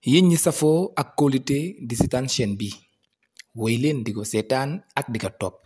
yéen ñi safoo ak kóolute di seetaan chaîne bi woy leen di ko seetaan ak di ko topp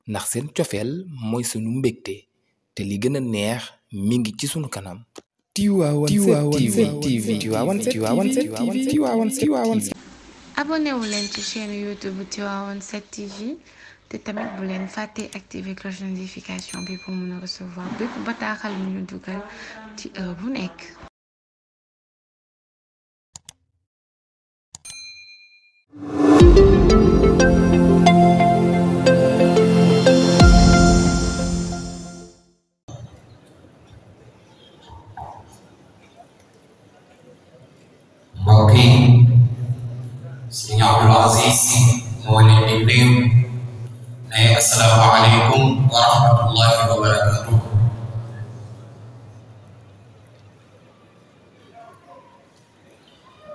ndax seen cofeel mooy sunu mbégte te li gën a neex mi ngi ci sunu kanam. Tivaouane 7TV. abonné wu leen ci chaîne YouTube Tivaouane 7TV te tamit bu leen fàtte activer cloche de notification bi pour mën a recevoir bépp bataaxal bu ñu dugal ci heure bu nekk. mbokk yi Sëriñ Abdul Aziz moo leen di nuyu ne assalaamu aleykum wa rahmatullahi wa barakatuh.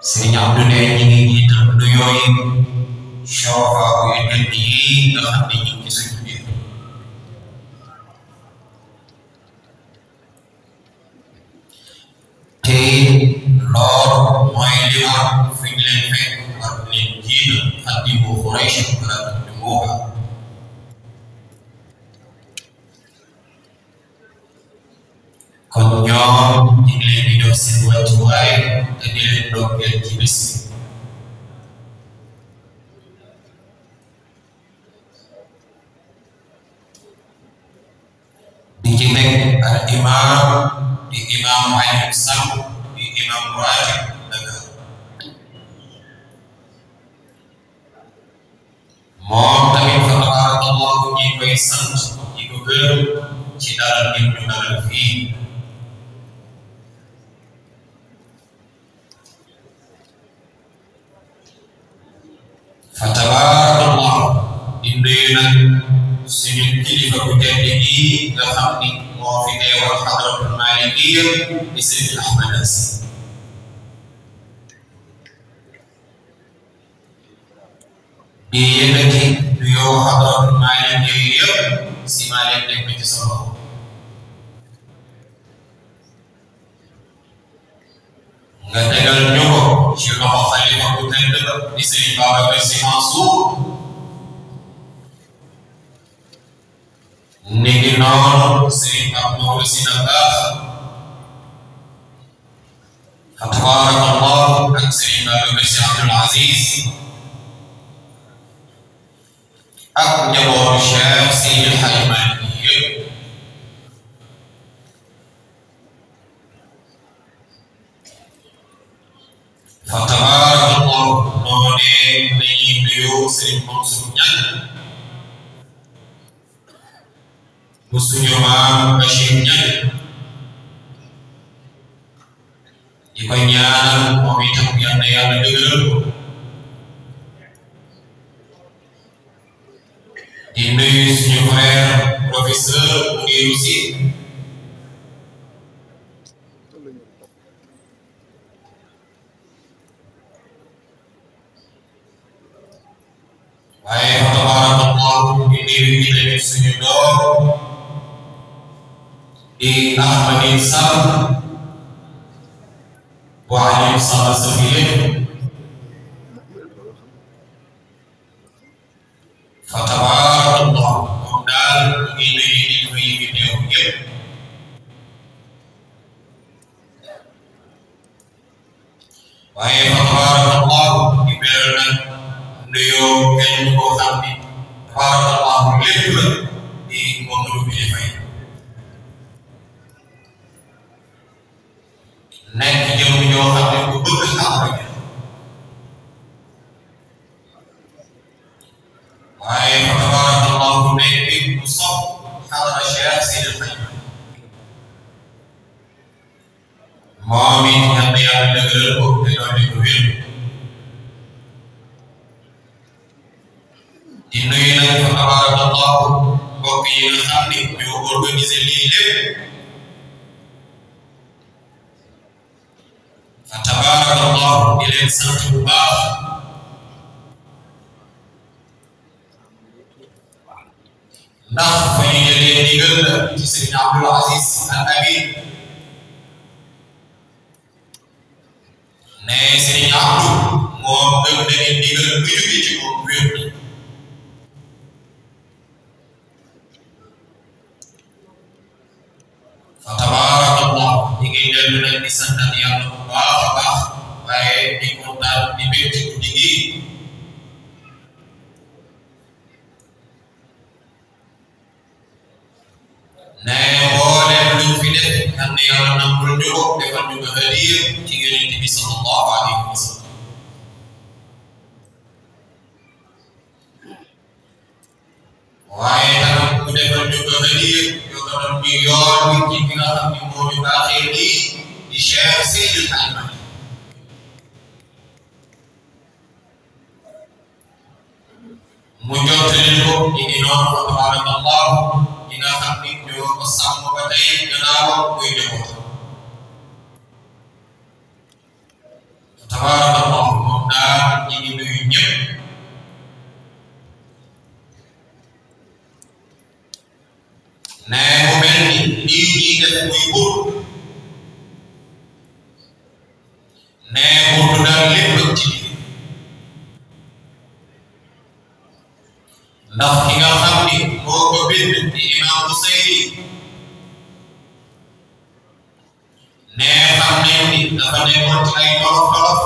Sëriñ Abdu ne ñi ngi jiital nuyoo yi shorofa yu tedd yi nga xam ne ñu ngi suñu biir te loolu mooy li war fi ñu leen fekk war leen jiital xaddimu Quraysh wala tuddimuha kon ñoom ñu ngi leen di jox seen wàccuwaay te di leen ndokkeel ci bis di ci teg al imaam di imaam Alioune Samb di imaam raatib Dakar moom tamit fa tabarakallahu ñi koy sant ñi ko gërëm ci dalal ngeen ñu dalal fii fa tabarakallahu di nuyu nag suñu kilifa bu tedd gi nga xam ni moo fi teewal xadratul Malikiyya di Sëriñ Ahmad Asi di yëkkati nuyoo xadratul Malikiyya yëpp si maa leen teg ci sa loxo nga tegal ñu ko ci loxo xalifa bu tedd di Sëriñ Babacar Sy Mansour niki noonu Sëriñ Abdou Sy Dabakh fa tabarakallah ak Sëriñ Babacar Sy Abdoul Aziz ak njabootu Cheikh Seydi El Hadji Malick yëpp fa tabarakallah noonee dañuy nuyu Sëriñ Mansour Niang bu suñu maam Bachir Niang di ko ñaanal moom itam yal na yàlla dëgëral ko di nuyu suñu frère professeur Mounirou Sy waaye fa tabarakallahu di nuyu tamit suñu doom di Ahmadine Sall bu Aliou Sall Safiye fa tabarakallah moom daal mu ngi nuyu di ko yi fi teew yëpp waaye fa tabarakallah di beral nag nuyoo kenn koo xam ni tabarakallah lépp la di Mamadou Bili Faye nekk jëm ñoo xam ne bu bëgg xam rek waaye fa tabarakallahu nekk bu sopp xadara Cheikh Seydi El Hadji moom it yal na yàlla dëgëral ko te doon ko wér di nuyu nag fa tabarakallahu mbokk yi nga xam ne ñoo organisé lii lépp fa tabarakallahu di leen sant bu baax ndax fa ñu jëlee ndigal ci Sëriñ Abdul Aziz Al Amin ne nee Sëriñ Abdu moom gëm na ni ndigal lu jóge ci moom wér na fa tabaarakallah ñi ngi dellu nag di santat yàlla bu baax a baax waaye di kontaan di bég ci guddi gi nee mbooleem luñ fi def xam ne yàlla nangul ñu ko defal ñu ko hadiya ci yonent bi sallallahu alayhi wa sallam waaye tamit mu defal ñu ko hadiya yokkal ñu yoon wi ci ki nga xam ne moo ñu baaxee lii di Cheikh Seydil Hadji Malick mu jottali ko ñu ngi noonu fa tabarakallah ñi nga xam ni ñoo ko sàmm ba tey gannaawam muy njaboot tabarakallah moom daal ñi ngi nuyu ñëpp nee mu mel ni lii ñuy def muy buur nee buur daal lépp ci biir ndax ki nga xam ni moo ko bind di Imam Busayri nee xam nañ ni dafa nekkoon ci ay tolof-tolof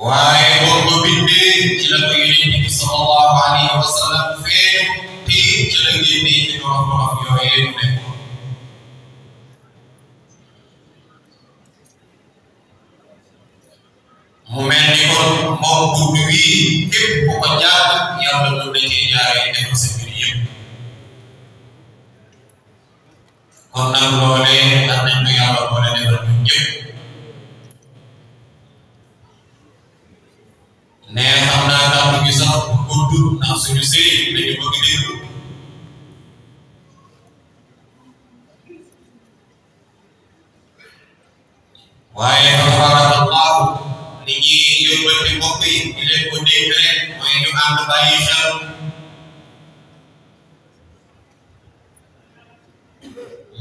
waaye boo ko bindee ci la ko Yonent bi sallallahu alayhi wa sallam feeñ te ci la génnee ci tolof-tolof yooyee mu nekkoon mu mel ni kon moom bunt wii képp ku ko jaar yàlla mën na cee jaaree def sa mbir yëpp kon nag loolee am nañ ko yàlla boole defal ñun ñëpp nee xam naa kàddu gi sax gudd ndax suñu sëriñ dañu bëgg déglu waaye fa tabarakallahu ni ñi yóbbante mbokk yi di leen ko dégg rek mooy ñu ànd bàyyi xel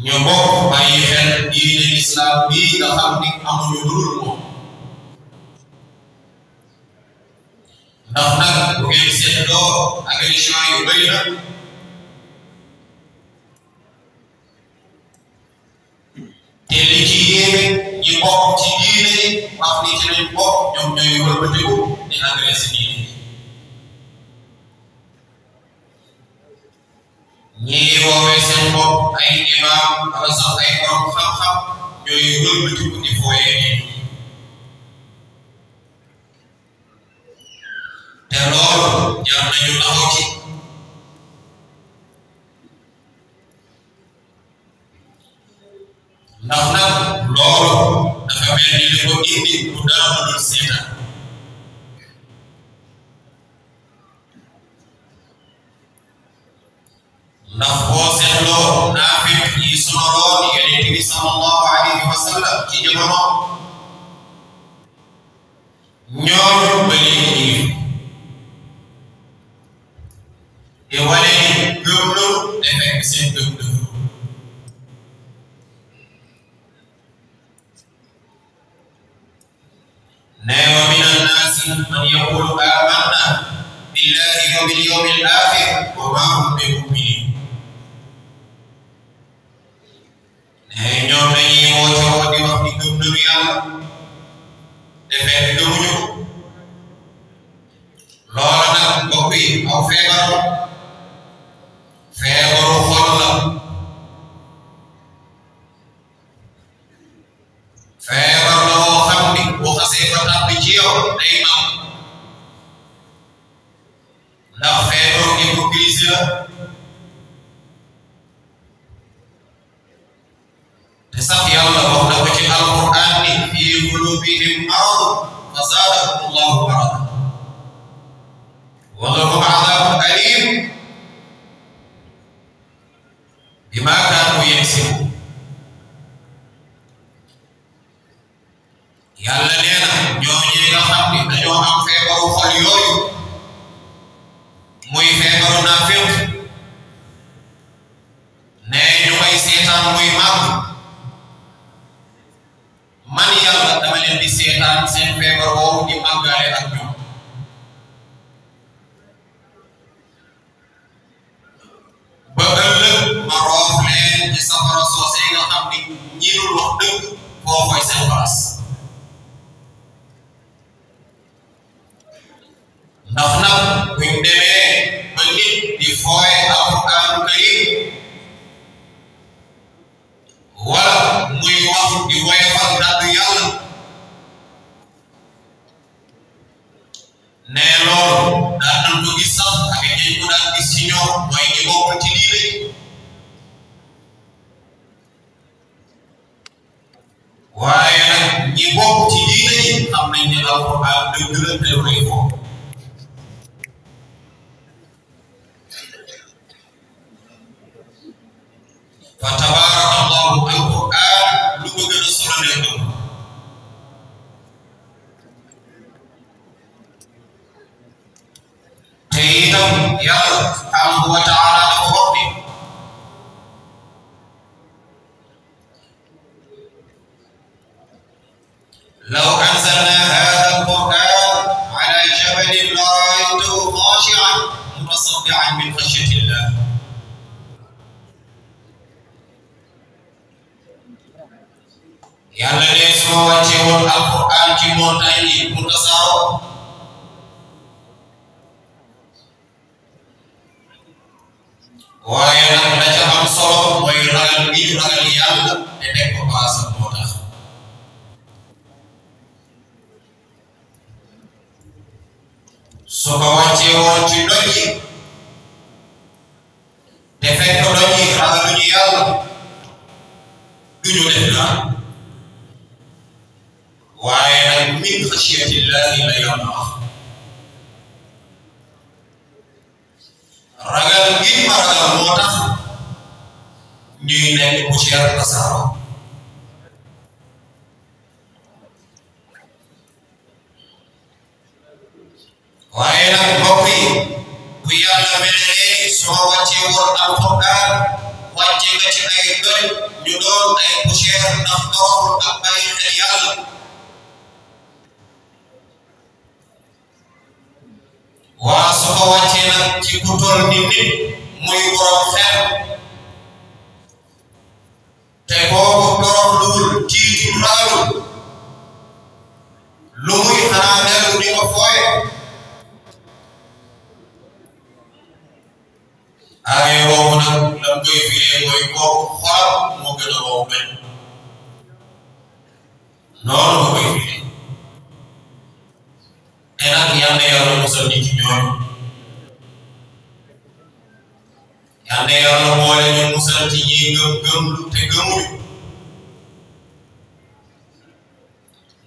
ñu bokk bàyyi xel diine islam bii nga xam ni amuñu dul moom ndax nag bu ngeen seetloo agression yu bëri na te li ci yéeme ñi bokk ci diine wax ni ci lañ bokk ñoom ñooy wëlbatiku di agressé diine ñii woowee seen bopp ay imam wala sax ay borom xam-xam ñooy wëlbatiku di fooyee diine te loolu jar nañu taxaw ci ndax nag loolu dafa mel ni li ko indi lu dara lu dul seetaan ndax boo seetloo naafiq yi sonaloon Yonent bi sallallahu alayhi wa sallam ci jamono ñooñu ba léegi ñu ngi te wane ni gëm na te fekk seen gëm dëgg wa mina nnaasi man yaqulu aamanna billahi wa bil yawmil aaxir wa maa hum bi mu'miniin ñoom dañuy woote woo di wax ni gëm nañu yàlla te fekk gëmuñu ko loola nag mbokk yi aw feebaru xol la feebar la woo xam ni bu xasee ba tàbbi ci yow day am ndax feebaru hypocrisie la te sax yàlla wax na ko ci alquran ni fi qulubihim marad fa zaadahum allahu maradan wa lahum adabun alim bima kaanu yaksibun yàlla nee na ñooñu nga xam ni dañoo am feebaru xol yooyu muy feebaru naafiq nee ñu koy seetaan muy mag man yàlla dama leen di seetaan seen feebar woowu di màggaale ak ñoom ba ëllëg ma roof leen ci safara soose nga xam ni ñi dul wax dëgg foofoy seen place ndax nag buñ demee ba nit di fooye alquraanu karim wala muy wax di woyofal kàddu yàlla ne loolu daan nañ ko gis sax ak ñi ko daan gis ci ñoom mooy ñi bokkul ci diine waaye nag ñi bokk ci diine yi xam nañ ne alquraan dëgg la te koy foofu fa tabaaraka allahu alquraan lu ko gën a solo leen doon te itam yàlla subhaanahu wa taala dafa wax ni law anzalna haadha alquraan ala jabalin la ra'aytahu xaashi'an mutasaddi'an min xashyati llah yàlla ne soo wàccee woon alquraan ci montagne yi mu tasaaroo waaye nag la ca am solo mooy ragal bi ñu ragal yàlla te teg ko paasam moo tax su ko wàccee woon ci doj yi te fekk doj yi ragaluñu yàlla duñu def dara waaye nag min xasiyatillahi la yàlla wax ragal gi ma ragal moo tax ñuy nekk poussière tasaaroo waaye nag mbokk yi bu yàlla melee soo wàccee woon alquraan wàcce nga ci ay doj ñu doon ay poussière ndax toroxul ak bàyyi xel yàlla waa su ko wàccee nag ci ku toll ni nit muy borom xel te kooku toroxluwul tiitul ragalul lu muy xanaa dellu di ko fooye aaye woowu nag lam koy firee mooy kooku xolam moo gën a wow benn noonu ko koy firee te nag yal na yàlla musal nit ci ñoom yal na yàlla boole ñu musal ci ñi gëm te gëmuñu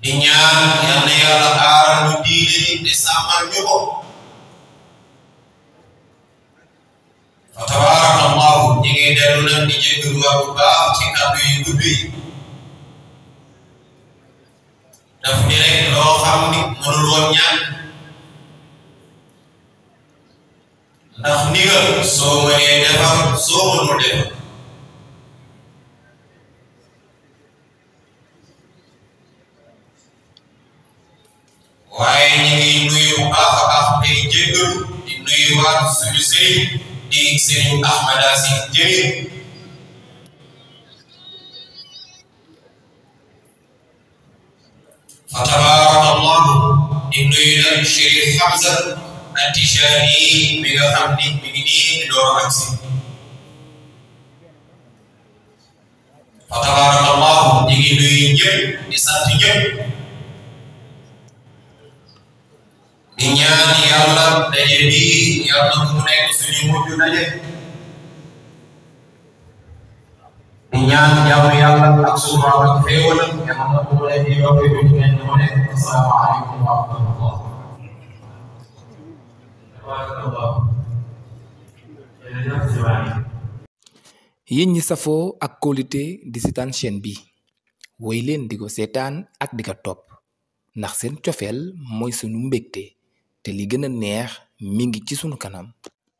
di ñaan yal na yàlla aaral ñu diine te sàmmal ñu ko fa tabaaraka allahu ñi ngi dellu nag di jéggalu bu baax ci kàddu yu gudd yi daf ni rek loo xam ni mënul woon ñàkk ndax ndigal soo mënee defar soo mënul defar waaye ñi ngi nuyu bu baax a baax tey jéggalu di nuyu waat suñu sëriñ di sëriñ Ahmada Si Jamil fa tabaaraka allahu di nuyu nag Chérif Hamza Atijani mi nga xam ni mi ngi nii door ak si fa tabaaraka allahu di ngi nuyu ñëpp di sant ñëpp di ñaan yàlla daje bi yàlla mu nekk suñu mujj daje di ñaan jaamu yàlla ak sutura ak xéewal yàlla mu leen di yokk bi ñu leen mu nekk assalaamu aleykum wa rahmatullah yéen ñi safoo ak kóolute di seetaan chaîne bi woy leen di ko seetaan ak di ko topp ndax seen cofeel mooy sunu mbégte te li gën a neex mi ngi ci sunu kanam.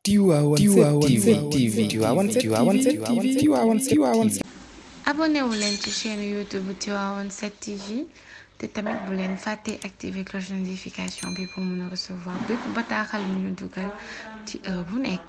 Tivaouane 7 TV abonné wu leen ci chaîne YouTube bu Tivaouane 7TV te tamit bu leen fàtte activer cloche de notification bi pour mën a recevoir bépp bataaxal bu ñu dugal ci heure bu nekk.